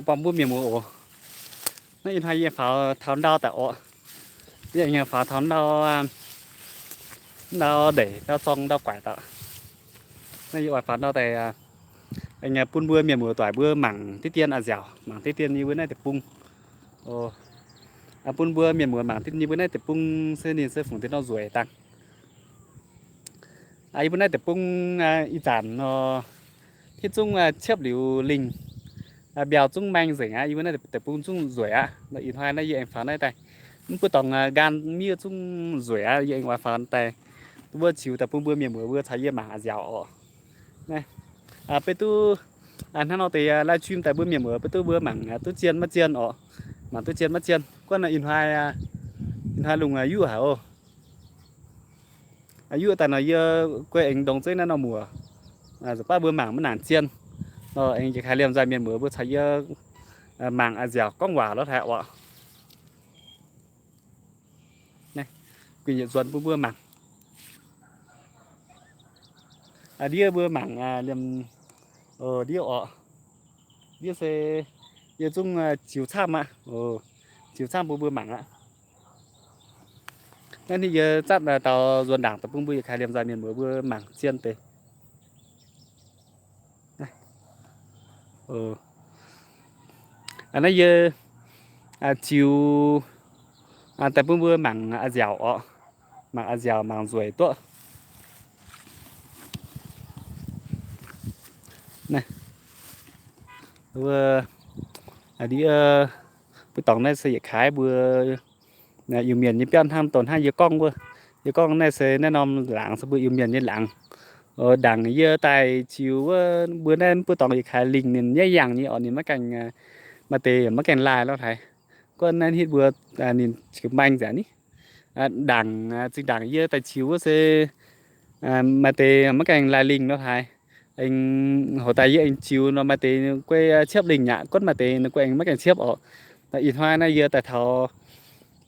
buangh mbuo mienh muoz oc. Naaiv ih hnoi yie faaux taux ndau daaih orqc. Yie aengx faaux taux ndau, ndau ndeic, ndau zorng, ndau guaix daaih. Naaiv yie oix faaux ndau daaih aengx bun mbuo mienh muoz doic mbuo mangc diqv dien a'nziaauc, mangc diqv dien yie mbuo naaiv deic-bung. Bun mbuo mienh muoz mangc diqv dien yie mbuo naaiv deic-bung se ninh se fungc deix nor nzueic dangh. Yie mbuo naaiv deic-bung ih zanc nor, hitv zungv ciepv liuz lingh, mbiauh zungv maeng nzengc aqv. Yie mbuo naaiv deic-bung zungv nzueic aqv. Ih hnoi naaiv yie aengx faaux naaiv daaih, mv buov dorngx nqaang miev zungv nzueic aqv. Yie aengx oix faaux daaih, wuov ziux daaih bun mbuo mienh muoz mbuo caux yie mangc a'nziaauc orqc. Naaiv, beiv duqv hnangv nor deix live stream daaih mbuo mienh muoz beiv duqv mbuo mangc duqv zien maiv zien orqc. Mangc duqv zien maiv zien. Guonv ih hnoi, ih hnoi lungh yuoqv haic oc. Yuoqv daaih nor yie guei aengx ndongx zeiv naaiv nor muoc, baav mbuo mangc maiv nangc zien nor, aengx yietc kaaix liemh nzaaih mienh muoz mbuo caux yie mangc a'nziaauc gorngv waac lorz haic orqc. Guinh yietc nzuonx bun mbuo mangc. Ndiev mbuo mangc liemh, ndiev orqc. Ndiev se yie zungv ziux camv aqv. Ziux camv bun mbuo mangc aqv. Naaiv ninh yie zatv daux nzuonx ndaangc daaih bun mbuo yietc kaaix liemh nzaaih mienh muoz mbuo mangc zien deix. Naaiv yie ziux daaih bun mbuo mangc a'nziaauc orqc. Mangc a'nziaauc mangc nzueic duqv. Naaiv, ndiev, mbuo dorngx naaiv se yietc kaaix mbuo Iu-Mienh nyei biauv hnangv, dongh hnangv yie gorngv wuov. Yie gorngv naaiv se naaiv norm laangz se mbuo Iu-Mienh nyei laangz. Ndaangc yie daaih ziux wuov, mbuo naaiv mv buov dorngx yietc kaaix lingh ninh nyaiv yangh nyei orqc, ninh maiv gaengh, maaih deix maiv gaengh laaih lorqc haic. Guonv naaiv hitv mbuo ninh ziux maeng nzengc ni. Ndaangc, zinh ndaangc yie daaih ziux wuov se maaih deix maiv gaengh laaih lingh lorqc haic. Aengx hoz daaih yie aengx ziux nor maaih deix guei ciepv lingh aqv, guonv maaih deix ninh guei aengx maiv gaengh ciepv orqc. Ih hnoi naaiv yie daaih taux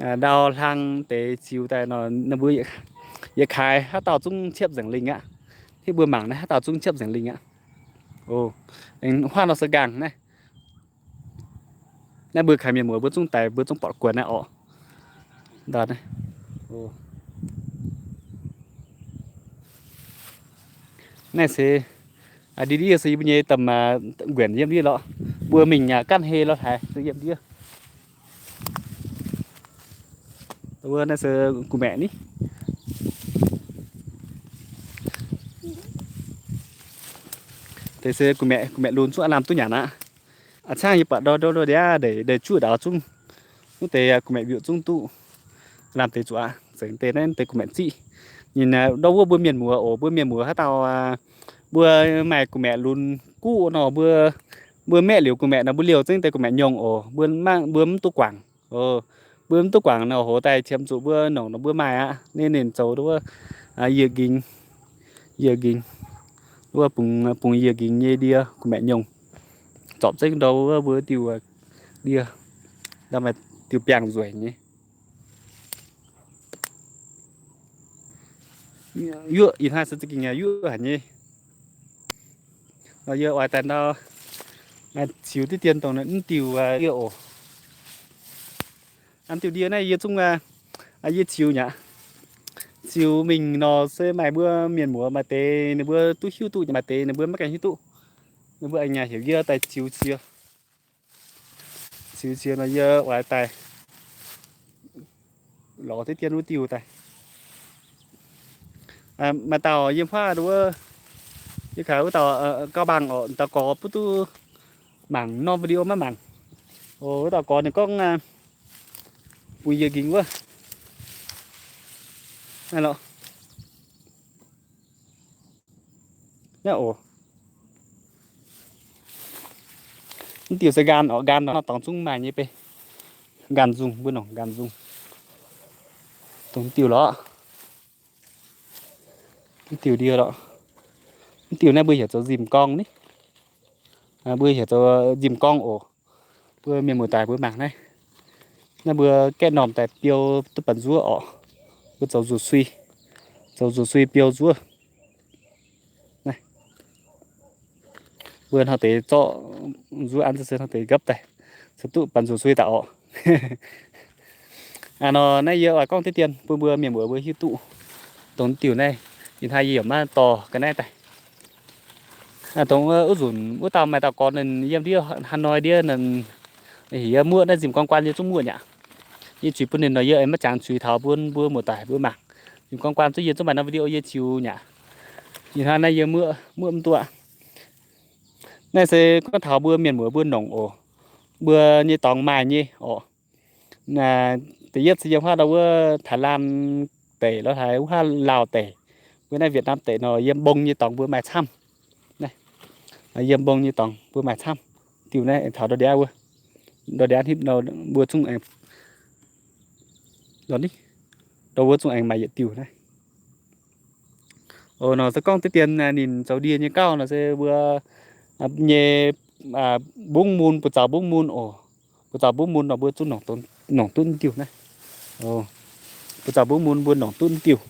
ndau hlang deix ziux daaih nor, mbuo yietc kaaix haaix dauh zungv ciepv nzengc lingh aqv. Hitv mbuo mangc naaiv haaix dauh zungv ciepv nzengc lingh aqv. Aengx huaav nor se nqaang naaiv. Naaiv mbuo kaaix mienh muoz mbuo zungv daaih mbuo zungv borqc guonx naaiv orqc. Naaiv se ndiev ndiev se yie mbuo nyei domh nquenc yiem ndiev lorqc. Mbuo mingh ganh hei lorqc haic se yiem ndiev. Wuov naaiv se gu'maeqc ni. Deix se gu'maeqc, gu'maeqc lunx zungv aav lamh duqv nyanc aqv. A'cangv yie buatc ndau ndau ndau ndiav ndeic ndeic juqv ndau zungv, wuov deix gu'maeqc mbiutc zungv duqv lamh deix zuqc aqv. Zengc deix naaiv deix gu'maeqc ziqv. Ninh ndau wuov mbuo mienh muoz oc, mbuo mienh muoz haaix dauh mbuo maaih gu'maeqc lunx guqv nor, mbuo, mbuo maeqv liuz gu'maeqc nor mbuo liouh zengv deix gu'maeqc nyongh oc. Mbuo mv duqv guangc. Mbuo mv duqv guangc nor hoz daaih qiemx zuqc mbuo nongc nor mbuo maaih aqv. Ninh ninh zoux wuov yieh nqingx, yieh nqingx, wuov bungx yieh nqingx nyei ndie gu'maeqc nyongh. Zorpc zengv ndau wuov mbuo diuh ndie, ndau maaih diuh biangh nzueic nyei. Yuoqv ih hnoi se za'gengh yuoqv haic nyei. Nor yie oix daaih ndau ziux diqv dien dongh mv diuh ndie oc. Mv diuh ndie naaiv yie zungv yie ziux nyei aqv. Ziux mingh nor se maaih mbuo mienh muoz maaih deix ninh mbuo duqv hiuv duqv, maaih deix ninh mbuo maiv gaengh hiuv duqv. Ninh mbuo aengx heuc yie daaih ziux cie. Ziux cie nor yie oix daaih lorz diqv dien wuov diuh daaih. Maaih dauh yiem huaav wuov, yie kaaix wuov dauh gauh mangc oc, dauh gorx butv duqv mangc norm video maiv mangc. Wuov dauh gorx ninh gorngv bungx yieh nqingx wuov. Naaiv lorqc. Naaiv oc. Mv diuh se nqaang oc, nqaang nor dorngx zungv maaih nyei beiv. Nqaang nzung, mbuo nongc nqaang nzung. Dongh mv diuh lorqc. Mv diuh ndie lorqc. Mv diuh naaiv mbuo heuc zoux nzimh gorngv ni. Mbuo heuc zoux nzimh gorngv oc. Mbuo mienh muoz-doic mbuo mangc naaiv. Naaiv mbuo gaeqv normh daaih biou duqv banh nzuov orqc. Mbuo zoux nzuqc sui, zoux nzuqc sui biou nzuov. Naaiv, Mbuo hnoi deix zorqv nzuov an se hnoi deix nqopv daaih, se duqv banh zuqc sui daaih orqc. Aa, nor naaiv yie oix gorngv deix dien bun mbuo mienh muoz mbuo hiuv duqv dongh diuh naaiv. Ih hnoi yie yaac maiv dorh ga'naaiv daaih. Dongh wuov nzunc wuov dauh maaih dauh gorn ninh yiem ndiev haaix hnoi ndiev ninh heuc yie muoqv naaiv nzimc gorng guaan yie zungv muoqv nyaqc. Yie zuiz bun ninh nor yie aengx maiv jangx zuiz taux bun mbuo muoz-doic mbuo mangc. Nzimc gorng guaan zungv yie zungv maaih norm video yie ziux nyaqc. Ih hnoi naaiv yie muoqv, muoqv mv duqv. Naaiv se gorngv taux mbuo mienh muoz mbuo nongc oc. Mbuo nyei dorngx maaih nyei oc. Da'yietv se yiem huaav ndau wuov Thailand deic lorz haaix wuov haav Laauh deic, mbuo naaiv Việt Nam deic nor yiem mbong nyei dorngx mbuo maaih camv. Yiem mbong nyei dorngx mbuo maaih camv. Diuh naaiv taux ndau ndiaav wuov, ndau ndiaav hnipv mbuo zungv aengx, ndau wuov zungv aengx maaih yietc diuh naaiv. Nor se gorngv deix dien ninh zoux ndie nyei gauh nor se mbuo nyei mbungv mun, buoz-zaux mbungv mun oc. Buoz-zaux mbungv mun nor mbuo zungv nongc duqv diuh naaiv. Buoz-zaux mbungv mun mbuo nongc duqv diuh.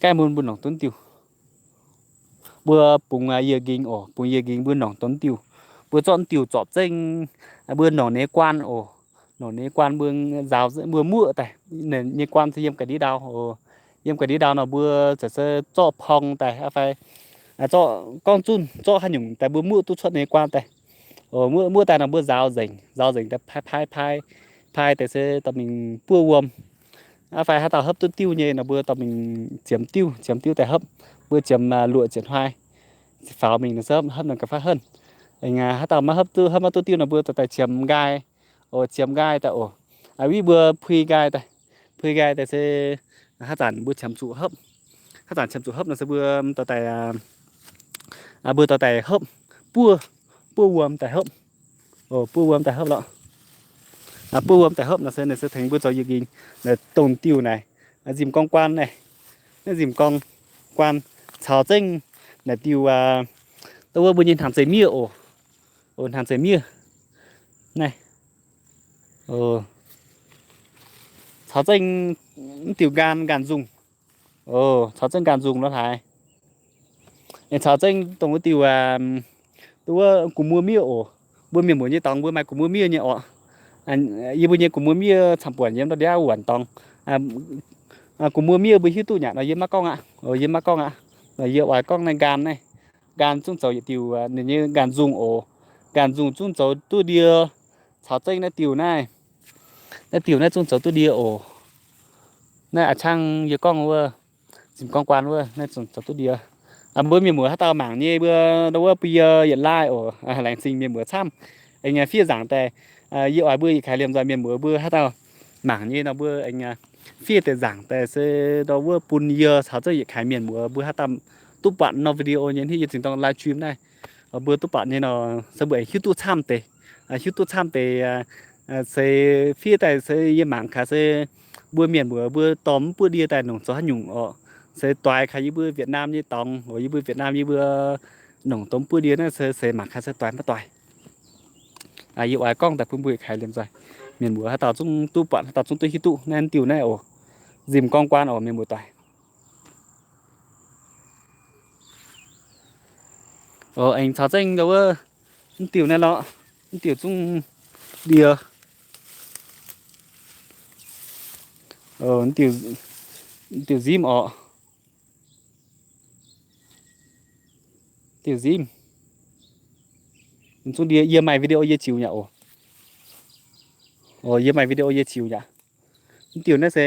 Gaeqv mun mbuo nongc duqv diuh. Mbuo bungx yiez nqingx oc, bungx yiez nqingx mbuo nongc duqv diuh. Mbuo zorqv diuh zorpc zengv, mbuo nongc ninh nyei guaan oc. Nongc ninh nyei guaan mbuo nzaaux, mbuo muoqv daaih, ninh nyei guaan se yiem ga'ndiev ndau oc. Yiem ga'ndiev ndau nor mbuo ziouc se zorqv porng daaih fai zorqv gorngv zunh, zorqv haaix nyungc daaih mbuo muoqv duqv cuotv ninh nyei guaan daaih. Muoqv, muoqv daaih nor mbuo nzaaux nzengc, nzaaux nzengc daaih paaiv, paaiv, paaiv, paaiv deix se dorh mingh buov wuom. Fai haaix dauh hopv duqv diuh nyei nor mbuo dorh mingh ziemx diuh, ziemx diuh daaih hopv. Mbuo ziemx luoqc ziepc hnoi faaux mingh nor se hopv nor ga'faav henv. Haaix dauh maiv hopv duqv, hopv maiv duqv diuh nor mbuo dorh daaih ziemx nqaai, ziemx nqaai daaih oc. Wih mbuo pui nqaai daaih, pui nqaai daaih se haaix zanc mbuo qiemx zuqc hopv. Haaix zanc qiemx zuqc hopv nor se mbuo dorh daaih, mbuo dorh daaih hopv, buov, buov wuom daaih hopv. Buov wuom daaih hopv lorqc. Buov wuom daaih hopv nor se ninh se tengx mbuo zoux yiez nqingx. Dongh diuh naaic, nzimc gorng guaan naaiv, naaiv nzimc gorng guaan caux zengv naaic diuh, dongh wuov mbuo nyei hnaangx zeih miev oc. Hnaangx zeih miev naaiv, caux zengv mv diuh nqaan, nqaan nzungh. Caux zengv nqaan nzungh lorz haaix. Aengx caux zengv dongh wuov diuh, dongh wuov gux muoz miev oc. Mbuo mienh muoz nyei dorngx mbuo maaih gux muoz miev nyei orqc. Yie mbuo nyei gux muoz miev camv-buonc yiem ndau ndiaav wuonc dorngx. Gux muoz miev mbuo hiuv duqv nyaqc nor yie maiv gorngv aqv. Yie maiv gorngv aqv. Nor yie oix gorngv naaiv nqaan naaiv. Nqaan zungv zoux yietc diuc, ninh nyei nqaan nzungh oc. Nqaan nzungh zungv zoux duqv ndie, caux zengv naaiv diuh naaiv. Naaiv diuh naaiv zungv zoux duqv ndie oc. Naaiv a'cangv yie gorngv wuov, nzimc gorng guaan wuov, naaiv zungv zoux duqv ndie. Mbuo mienh muoz haaix dauh mangc nyei mbuo ndau wuov bun yie yietc like oc, laengz zingh mienh muoz camv. Aengx fiev nzaangc daaih, yie oix mbuo yietc kaaix liemh nzoih mienh muoz mbuo haaix dauh mangc nyei nor mbuo aengx fiev deix nzaangc daaih se ndau wuov bun yie caux zengv yietc kaaix mienh muoz mbuo haaix dauh duqv buatc norm video nyei hnangv yie zingh dorng live stream naaiv. Mbuo duqv buatc nyei nor se mbuo aengx hiuv duqv camv deix, hiuv duqv camv deix se fiev daaih se yie mangc kaaix se mbuo mienh muoz mbuo dorh mv buoqv ndie daaih nongc zoux haaix nyungc oc. Se doix kaaix yie mbuo Việt Nam nyei dorngx oc, yie mbuo Việt Nam yie mbuo nongc dongh buoqv ndie naaiv se, se mangc kaaix se doix maiv doix. Yie oix gorngv daaih bun mbuo yietc kaaix liemh nzoih mienh muoz haaix dauh zungv duqv buatc, haaix dauh zungv duqv hiuv duqv naaiv diuh naaiv oc. Nzimc gorng guaan oc mienh muoz doic. Aengx caux zengv ndau wuov mv diuh naaiv lorqc, mv diuh zungv ndie. Mv diuh nzimv oc. Diuh nzimv. Zungv ndie, yie maaih video yie ziux nyaqc oc. Yie maaih video yie ziux nyaqc. Mv diuh naaiv se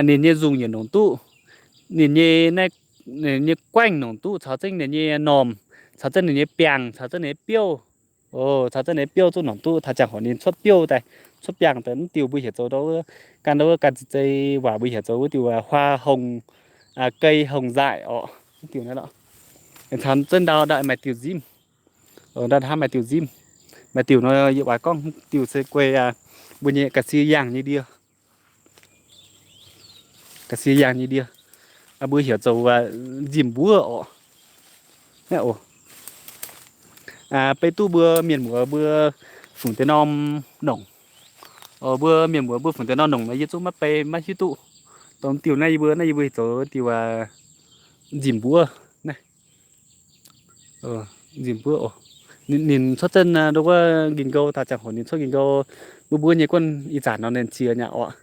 ninh nyei nzungh yietc nongc duqv, ninh nyei, ninh nyei guaengv nongc duqv, caux zengv ninh nyei normh, caux zengv ninh nyei biangh, caux zengv ninh nyei biouv. Caux zengv ninh nyei biouv zungv nongc duqv. Taux ziangh hoc ninh cuotv biouv daaih, cuotv biangh daaih, mv diuh mbuo heuc zoux ndau wuov, gan ndau wuov gan zeiz waac mbuo heuc zoux wuov diuh hoa hồng, cây hồng dại orqc. Mv diuh naaiv lorqc. Caux zengv ndau ndau maaih diuh nzimv. Ndau hnangv maaih diuh nzimv. Maaih diuh nor yie oix gorngv diuh se guei mbuo nyei ga'sie yangh nyei ndie. Ga'sie yangh nyei ndie. Mbuo heuc zoux nzimv mbuov orqc. Naaiv oc. Beiv duqv mbuo mienh muoz mbuo fungc deix norm nongc. Mbuo mienh muoz mbuo fungc deix norm nongc nor yie zungv maiv bei maiv hiuv duqv. Dongh diuh naaiv yie mbuo, naaiv yie mbuo zoux diuh nzimv mbuov naaiv. Nzimh buov oc. Ninh cuotv zunv ndo wuov nqingh nqou, taux ziangh hoc ninh cuotv nqingh nqou, mbuov mbuov nyei guanh ih zanc nor ninh ziex nyei oc.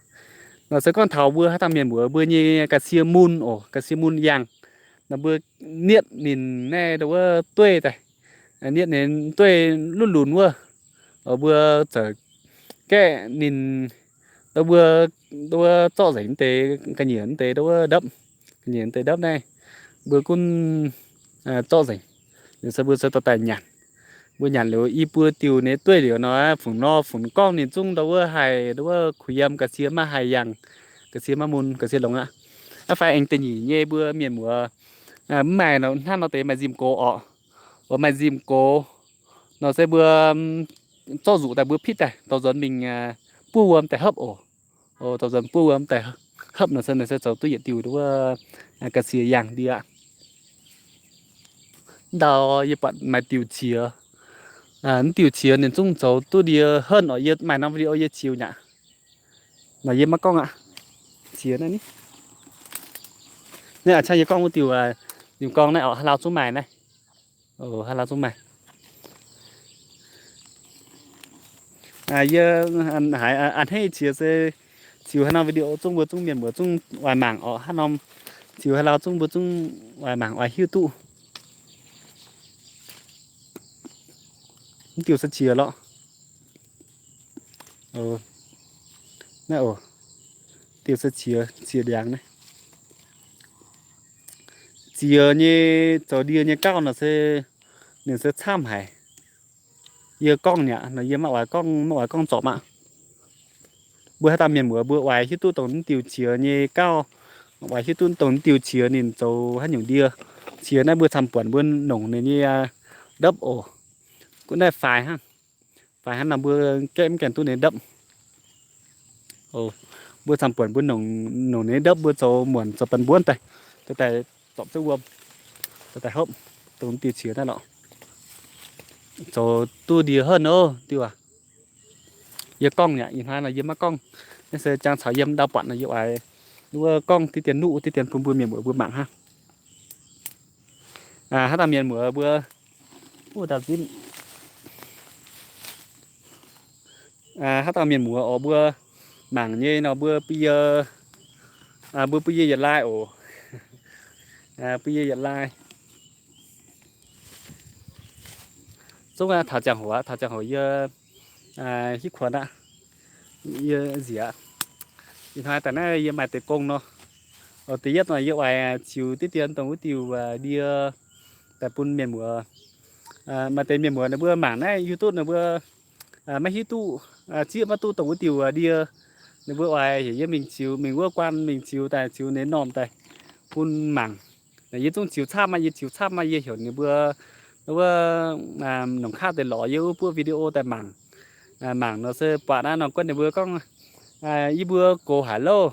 Nor se gorngv taux mbuo haaix dauh mienh muoz mbuo nyei ga'sie mun oc, ga'sie mun yangh, nor mbuo nietv ninh naaiv ndo wuov dueiv daaih, nietv ninh dueiv lunv lunx wuov, mbuo za'gengh ninh ndo wuov, ndo wuov zorqv nzengc deix ga'nyiec deix ndo wuov ndapv, ga'nyiec deix ndapv naaiv, mbuo gunv zorqv nzengc. Liuz se mbuo se dorh daaih nyanc. Mbuo nyanc liuz i buo diuh ninh dueiv liuz nor, fungc nor fungc gorngv ninh zungv ndo wuov haih ndo wuov kuh yiem, ga'sie maiv haih yangh, ga'sie maiv mun, ga'sie longx aqv. Aav fai aengx da'nyeic nyei mbuo mienh muoz mv maaih hnangv nor deix maaih nzimh gox oc. Oc, maaih nzimh gox nor se mbuo zorqv nzuqc daaih mbuo pitv daaih dorh nzuonx mingh buov wuom daaih hopv oc. Dorh nzuonx buov wuom daaih hopv nor se, nor se zoux duqv yietc diuh ndo wuov ga'sie yangh ndie aqv. Ndau yie buatc maaih diuh qiex. Mv diuh qiex ninh zungv zoux duqv ndie henv oc. Yie maaih norm video yie ziux nyaqc. Nor yie maiv gorngv aqv. Qiex naaiv ni. Naaiv a'ciangv yie gorngv wuov diuh, diuh gorngv naaiv oc, haaix lauh zungv maaih naaiv. Haaix lauh zungv maaih. Yie haiz a'hneiv qiex se ziux haaix norm video zungv mbuo zungv mienh muoz zungv oix mangc oc. Haaix norm ziux haaix lauh zungv mbuo zungv oix mangc oix hiuv duqv. Mv diuh se qiex lorqc. Naaiv oc, diuh se qiex, qiex ndiangx naaiv. Qiex nyei zoux ndie nyei gauh nor se ninh se camv haic. Yie gorngv nyaqc nor yie maiv oix gorngv, maiv oix gorngv zorpc aqv. Mbuo haaix dauh mienh muoz mbuo oix hiuv duqv dongh mv diuh qiex nyei gauh, oix hiuv duqv dongh mv diuh qiex ninh zoux haaix nyungc ndie. Qiex naaiv mbuo camv-buonc mbuo nongc ninh nyei ndopv oc. Gunv naaiv faix hnangv, faix hnangv nor mbuo gaeqv mv gaengh duqv ninh ndopv. Mbuo camv-buonc mbuo nongc ninh ndopv mbuo zoux muonc zoux ban mbuonv daaih, daaih zorpc zengv wuom, daaih hopv dongh diuh qiex naaiv lorqc. Zoux duqv ndie henv oc diuh aac. Yie gorngv yaac ih hnoi nor yie maiv gorngv. Naaiv se jangx caux yiem ndau buatc nor yie oix wuov gorngv diqv dien nuqv diqv dien bun mbuo mienh muoz mbuo mangc hnangv. Haaix dauh mienh muoz mbuo, wuov dauh zipv, haaix dauh mienh muoz oc mbuo mangc nyei nor mbuo bun yie, mbuo bun yie yietc like oc. Bun yie yietc like. Zungv taux ziangh hoc aqv, taux ziangh hoc yie hiuv kuonx aqv, yie nziex aqv. Ih hnoi daaih naaiv yie maaih deix gong nor. Da'yietv nor yie oix ziux diqv dien dongh wuov diuh ndie daaih bun mienh muoz. Maaih deix mienh muoz ninh mbuo mangc naaiv YouTube ninh mbuo maiv hiuv duqv, zieqv maiv duqv dongh wuov diuh ndie. Ninh mbuo oix heuc yie mingh ziux, mingh wuov guanh mingh ziux daaih, ziux ninh normh daaih bun mangc. Yie zungv ziux camv maah, yie ziux camv maah, yie heuc ninh mbuo wuov nongc kaav deix lorz yie wuov buov video daaih mangc. Mangc nor se buatc naaiv nor guanh ninh mbuo gorngv, yie mbuo gox haic loh.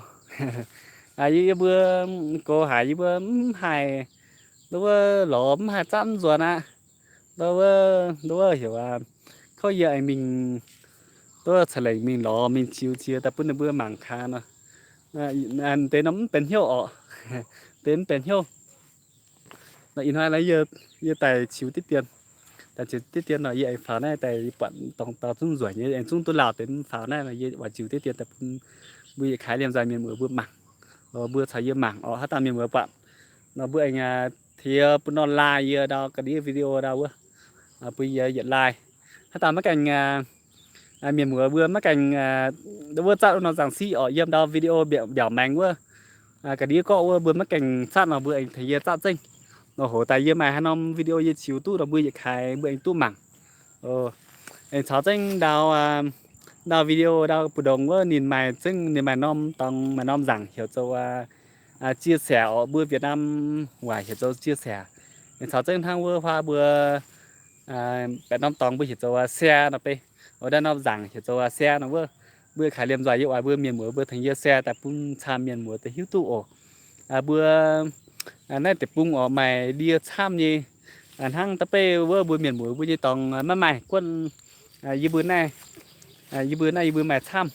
Yie mbuo gox haic, yie mbuo mv haih, wuov lorz mv haih zatv mv nzuonx aqv. Wuov, wuov heuc aa, kouv yie aengx mingh, wuov ceix lengc mingh lorz mingh ziux ziex daaih bun ninh mbuo mangc kaax nor. Deix norm mv benx hnyouv orqc. Deix mv benx hnyouv. Nor ih hnoi yie daaih ziux diqv dien, daaih ziux diqv dien nor yie aengx faaux naaiv daaih buatc dongh dauh zungv nzueic nyei, aengx zungv duqv lauh deix mv faaux naaiv nor yie oix ziux diqv dien daaih bun mbuo yietc kaaix liemh nzoih mienh muoz mbuo mangc. Mbuo caux yie mangc orqc, haaix dauh mienh muoz buatc nor mbuo aengx tengx bun nor like yie ndau ga'ndiev video ndau wuov, bun yie yietc like. Haaix dauh maiv gaengh, mienh muoz mbuo maiv gaengh wuov zatv wuov norm zaangc siqv orqc, yiem ndau video mbiaauc maengx wuov, ga'ndiev gorqv wuov mbuo maiv gaengh zatv nor mbuo aengx tengx yie zatv zengv. Nor hoz daaih yie maaih haaix norm video yie ziux duqv nor mbuo yietc kaaix mbuo aengx duqv mangc. Aengx caux zengv ndau, ndau video ndau mbu'ndongx wuov ninh maaih zengv, ninh maaih norm dorngx maaih norm nzaangc heuc zoux chia sẻ orqc, mbuo Việt Nam waac heuc zoux chia sẻ. Aengx caux zengv hnangv wuov huaav mbuo baeqc norm dorngx mbuo heuc zoux share nor beiv, ndau norm nzaangc heuc zoux share nor wuov, mbuo kaaix liemh nzoih yie oix mbuo mienh muoz mbuo tengx yie share daaih bun camv mienh muoz daaih hiuv duqv oc. Mbuo naaiv deic-bung orqc maaih ndie camv nyei. Hnangv da'beiv wuov mbuo mienh muoz mbuo nyei dorngx maiv maaih guonv. Yie mbuo naaiv, yie mbuo naaiv yie mbuo maaih camv.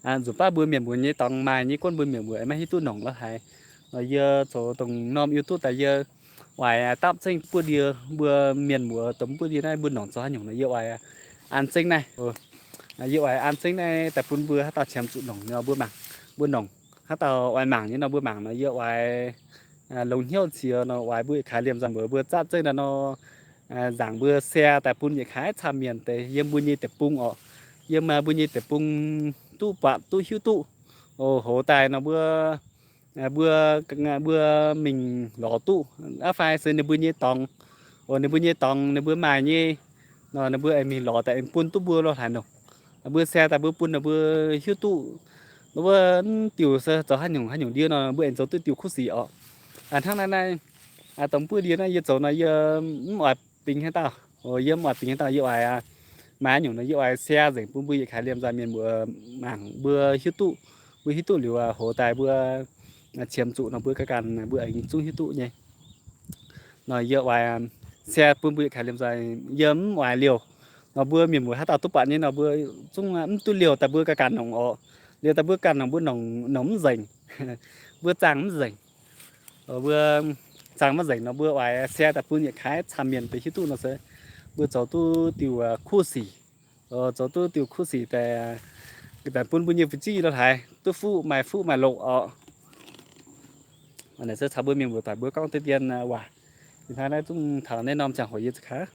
Nzunc baav mbuo mienh muoz nyei dorngx maaih nyei guonv mbuo mienh muoz maiv hiuv duqv nongc lorz haaix. Nor yie zoux dongh norm YouTube daaih yie Oix dapv zengv buov ndie, mbuo mienh muoz dongh buov ndie naaiv mbuo nongc zoux haaix nyungc nor yie oix an zengv naaiv. Yie oix an zengv naaiv daaih bun mbuo haaix dauh qiemx zuqc nongc nor mbuo mangc, mbuo nongc. Haaix dauh oix mangc nyei nor mbuo mangc nor yie oix longx hnyouv ciex nor oix mbuo yietc kaaix liemh nzoih mbuox mbuo zatv zengv naaiv nor, nzaangc mbuo share daaih bun yietc kaaix camv mienh deix yiem mbuo nyei deic-bung orqc. Yiem mbuo nyei deic-bung duqv buatc duqv hiuv duqv. Hoz daaih nor mbuo, mbuo, mbuo mingh lorz duqv aqv fai se ninh mbuo nyei dorngx, ninh mbuo nyei dorngx ninh mbuo maaih nyei nor ninh mbuo aengx mingh lorz daaih aengx bun duqv mbuo lorh haaix nor. Mbuo share daaih mbuo bun ninh mbuo hiuv duqv, ninh mbuo mv diuh se zoux haaix nyungc haaix nyungc ndie nor mbuo aengx zoux duqv diuh kuv sic orqc. Hnangv naaiv naaiv, dongh buov ndie naaiv yie zoux nor yie mv oix bingx haaix dauh. Yie mv oix bingx haaix dauh, yie oix maaih haaix nyungc nor yie oix share nzengc bun mbuo yietc kaaix liemh nzoih mienh muoz mangc mbuo hiuv duqv. Mbuo hiuv duqv liuz hoz daaih mbuo qiemx zuqc nor mbuo ganh ganh mbuo aengx zungv hiuv duqv nyei. Nor yie oix share bun mbuo yietc kaaix liemh nzoih, yie mv oix liouh. Nor mbuo mienh muoz haaix dauh duqv buatc nyei nor mbuo zungv mv duqv liouh daaih mbuo ganh ganh nongc orqc. Liouh daaih mbuo ganh nongc mbuo nongc, nongc mv nzengc. Mbuo zaangh mv nzengc. Mbuo zaangh mv nzengc nor mbuo oix share daaih bun yietc kaaix camv mienh deix hiuv duqv nor se mbuo zoux duqv diuh kuv sic. Zoux duqv diuh kuv sic daaih, daaih bun mbuo nyei fu'jueiv lorh haaix duqv fuqv maaih fuqv maaih loqc orqc. Naaiv se caux mbuo mienh muoz doic mbuo gorngv deix dien waac. Ih hnoi naaiv zungv taux naaiv norm ziangh hoc yie za'gengh